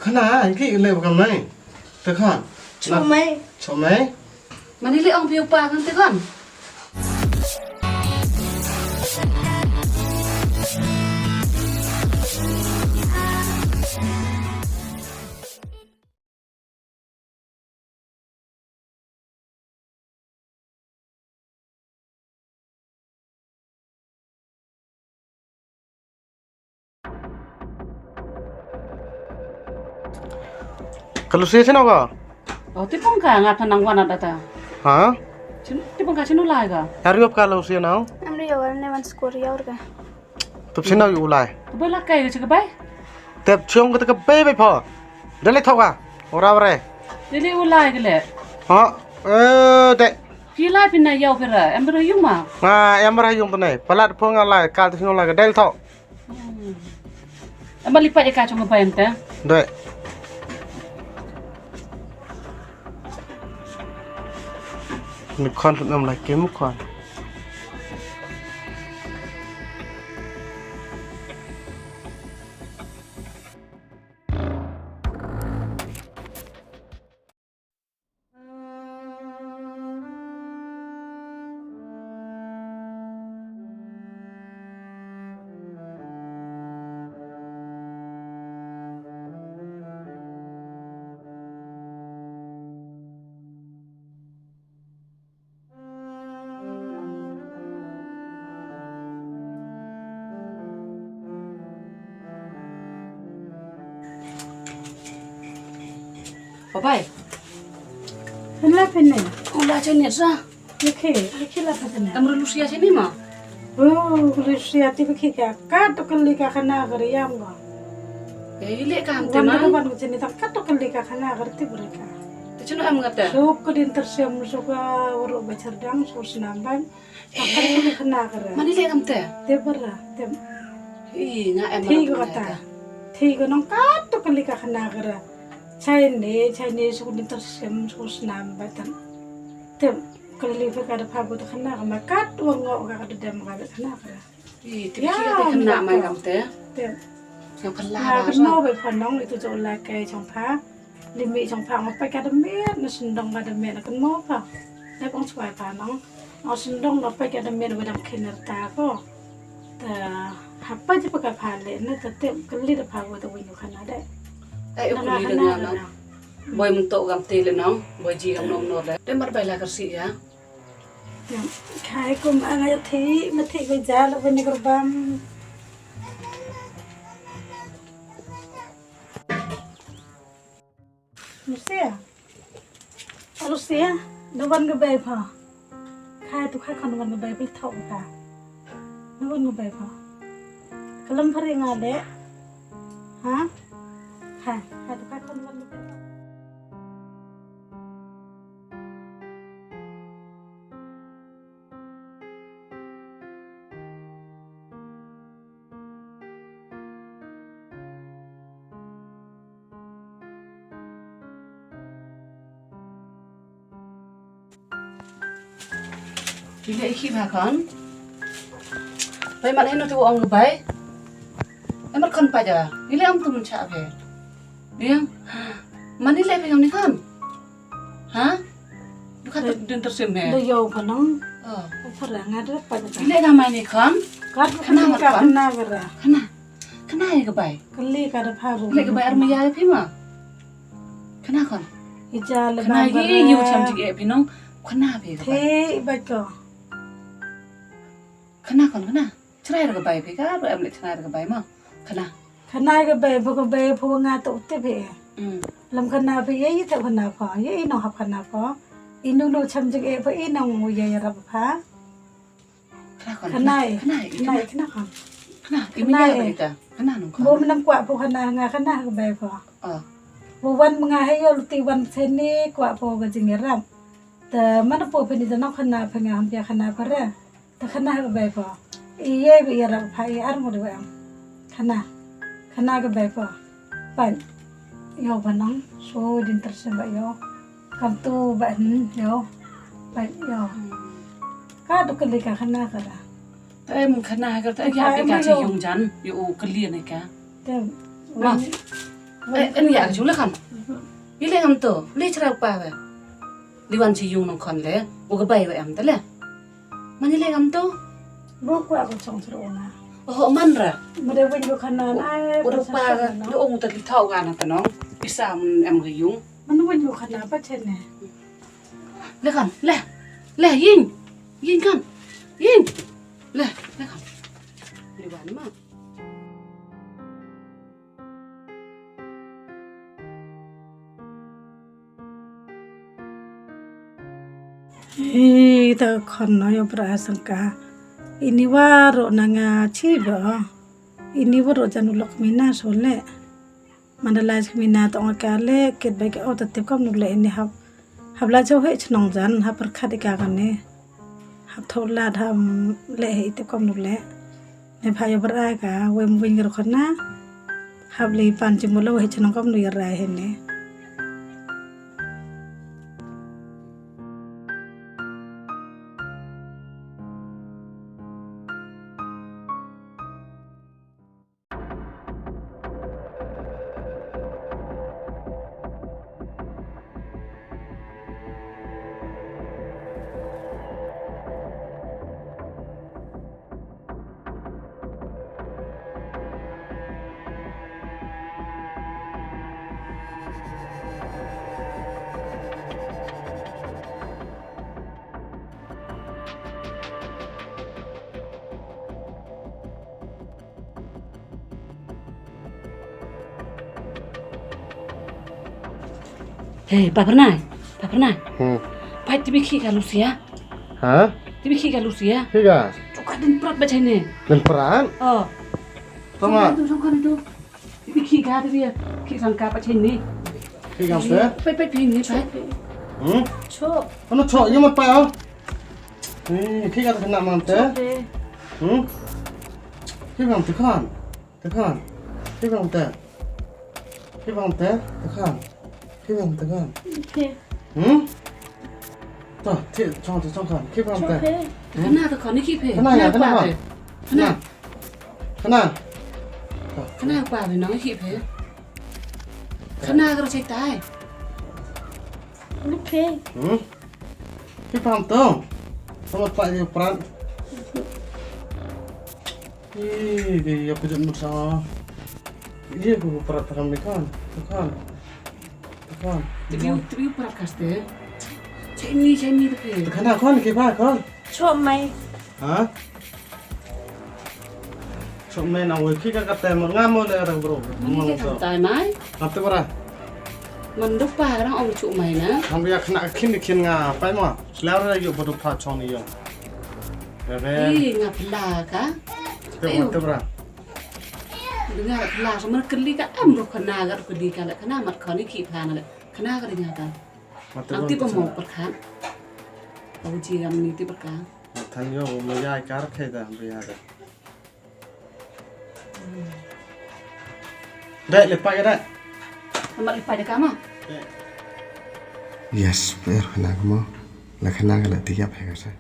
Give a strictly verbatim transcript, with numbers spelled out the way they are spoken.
Na, ki le ba kam nai. Te khon. Chumai. Chumai. Mani le ong piu pa kan te khon. Ka Lucia sino ka? Oh, tipong ka nga tanang wana data. Ha? Sino tipong ka sino lai ka? Hari op ka Lucia nau? Amri yawan ne wan skor yaur ka. Tup sino yu ulai. Tup la kai ka bai. Tep chong ka bai bai pho. Dale thoka. Ora ore. Dale ulai ka le. Ha? Eh, de. Phi lai phi na yau phi ra. Em bro yung ma. Nga em ra yung tane. Palat pho nga lai kal tu sino lai ka dale thok. Em bali pa ka chong bai em te. De. Ni khon tu nam lai kim khon. Babai. Phin la phin ne? U la chen ne sa. Ye khi, ye khi la phin ne? Amru Lucia chen ne ma? Oh, Lucia ti ba khi ka. Ka to kali ka khana ka riam ka. Ye ile ka am te ma? Wan ka chen ne ta ka to kali ka khana ka ti bri ka. Te chen am ngata? So ko din ter siam so ka waro ba chardang so snam ban. Ka khana ka ra. Mani le kam te? Te bra, te. Ih, nga em. Thi ko kata. Thi ko nong kat to kali ka khana ka ra. Chai ne, chai ne su ni ter sem su snam batan. Te kali pe ka da pha bu ta khana ka ma kat wa ngo ka ka da dem ka da khana ka ra. Ih, te ki ka te khana mai kam te? Te. Nga phala. Nga ka no be pha nong itu jo la kai chong pha. Li mi jong pha nga peit ka da miet na sendong ka da miet na kynmaw pha. Dep ong chwai pha nong. Nga sendong nga peit ka da miet wa dang khiner ta ko. Ta hapa ji pa ka pha le na ta tip kali da pha wa ta win khana de. Ai u kali da nga nong. Boi mun to gam te le nong. Boi ji gam nong nor le. De mar bai la kersi ya. Khai kum anga ya thi ma thi ko ja la win ni kerbam. Lucia. Oh, Lucia, da wan ka bai pha. Khai tu khai khon wan ka bai pha thok ka. Da wan ka bai pha. Kalam phari nga le. Ha? Khai, khai tu khai khon wan ka bai pha. Ile i khi ba khon. Bai mat heno tu ong bai. Bai mat khon pa ja. Ile am tu mun cha phe. Diang. Mani le phe ni khon. Ha? Bukan din tersim he. Da yo panang. Oh. Apa ra nga da pa da. Ile ga mai ni khon. Kat khana mat ka khon. Khana ga ra. Khana. Khana ya ka bai. Kali ka da pha bu. Ile ka bai ar maya phi ma. Khana khon. Ija le ba. Khana ye yu cham jik e phi nong. Khana phi ka bai. Thi ba ko. Khana khon khana. Chrai ra ka bai phi ka ru em le chrai ra ka bai ma. Khana. Khana ka bai pha ka bai pha nga to tip he. Mm. Lam khana pha ye ye ta khana pha ye i no hap khana pha. I nu no cham jik e pha i nong u ye rap pha. Khana khon. Khana e. Khana e. Khana e khana khon. Khana e. Khana e. Bo menam kwah pha khana nga khana ka bai pha. Ah. Bo wan nga he yo luti wan seni kwah pha ka jing rap. Ta mana pha pha ni ta no khana pha nga ham pia khana pha ra. Ta khana ka bai pha. I ye ba i rap pha i ar mo de ba am. Khana. Khana ka bai pha. Pan. Yo ba nang. So din ter se ba yo. Kam tu ba hin yo. Pan yo. Ka tu kali ka khana ka ra. Ta em khana ka ta ya ka chi yung jan. Yo kali ne ka. Te. Ma. Eh, en ya, jule kan. Ile ngam to, le chra pa ga. Liwan chi yung nong kon le, u ga bai wa em ta le. Man ile ngam to. Bo kwa ko chong chro na. Oh, man ra. Ma de win ko khana na. U da pa ga, le ong ta li thau ga na ta nong. Pisa em ga yung. Man win ko khana pa chen ne. Le kan, le. Le ying. Ying kan. Ying. Le, le kan. Liwan ma. Ita khon no yo pra sangka. Ini waro nanga chi ba. Ini waro jan ulok mina sole. Mandalay mina tong ka le ket ba ke o ta tip kam nule ini hap. Hap la chau he chnong jan hap perkhat ika kane. Hap thau lad ham le he ite kom nuk le. Ne pha yo berai ka wem wing ger khona. Hap le pan chi mulo he chnong kom nu rai he ne. Hey, Papernai, Papernai. Hmm. Pai tibi khi ka Lucia. Ha? Tibi khi ka Lucia. Khi ka? Chuka din prat ba chaine. Din prat? Oh. Tama. Songkan tu, songkan tu. Tibi khi ka tibi khi sang ka ba chaine. Khi ka se? Pai pai pai ni pai. Hmm? Cho. Ano cho? Yung mat pa oh. Khi ka ta kena man te. Hmm? Khi ka te khan. Te khan. Khi ka te. Khi ka te. Te khan. Khi ka te khan. Hmm? Ta, te, chong te chong khan. Khi ka te. Khana te khan ni khi phe. Khana ya, khana khan. Khana. Khana. Khana pa phe nang khi phe. Khana ka ro chai tai. Khi phe. Hmm? Khi pam tong. Sama pa ni pran. Ih, dia ya pejat mut sa. Iya ku prat takam ni kan. Kan. Kan. Tibi tibi prat kaste. Chai ni chai ni tapi. Khana kan khi pa kan. Cho mai. Ha? Sok me na wei khi ka ka te mo nga mo le ra bro. Ni ke tam tai mai. Ap te bra. Man duk pa rang ong chu mai na. Ham ya khna khin khin nga pai mo. Slau ra yo bodo pha chong ni yo. Re re. Ih, nga pla ka. Te mo te bra. Nga pla ka man kli ka am ro khna ga kli ka le khna mat khon ni khi pha na le. Khna ga ri nga ta. Ap te mo pat khan. Au ji gam ni ti pat ka. Than yo mo ya kar khe da be ya da. Dai le pa ya da. Amat le pa da ka ma. Yes, per khana mo. La khana ka la ti ya phe ka sa.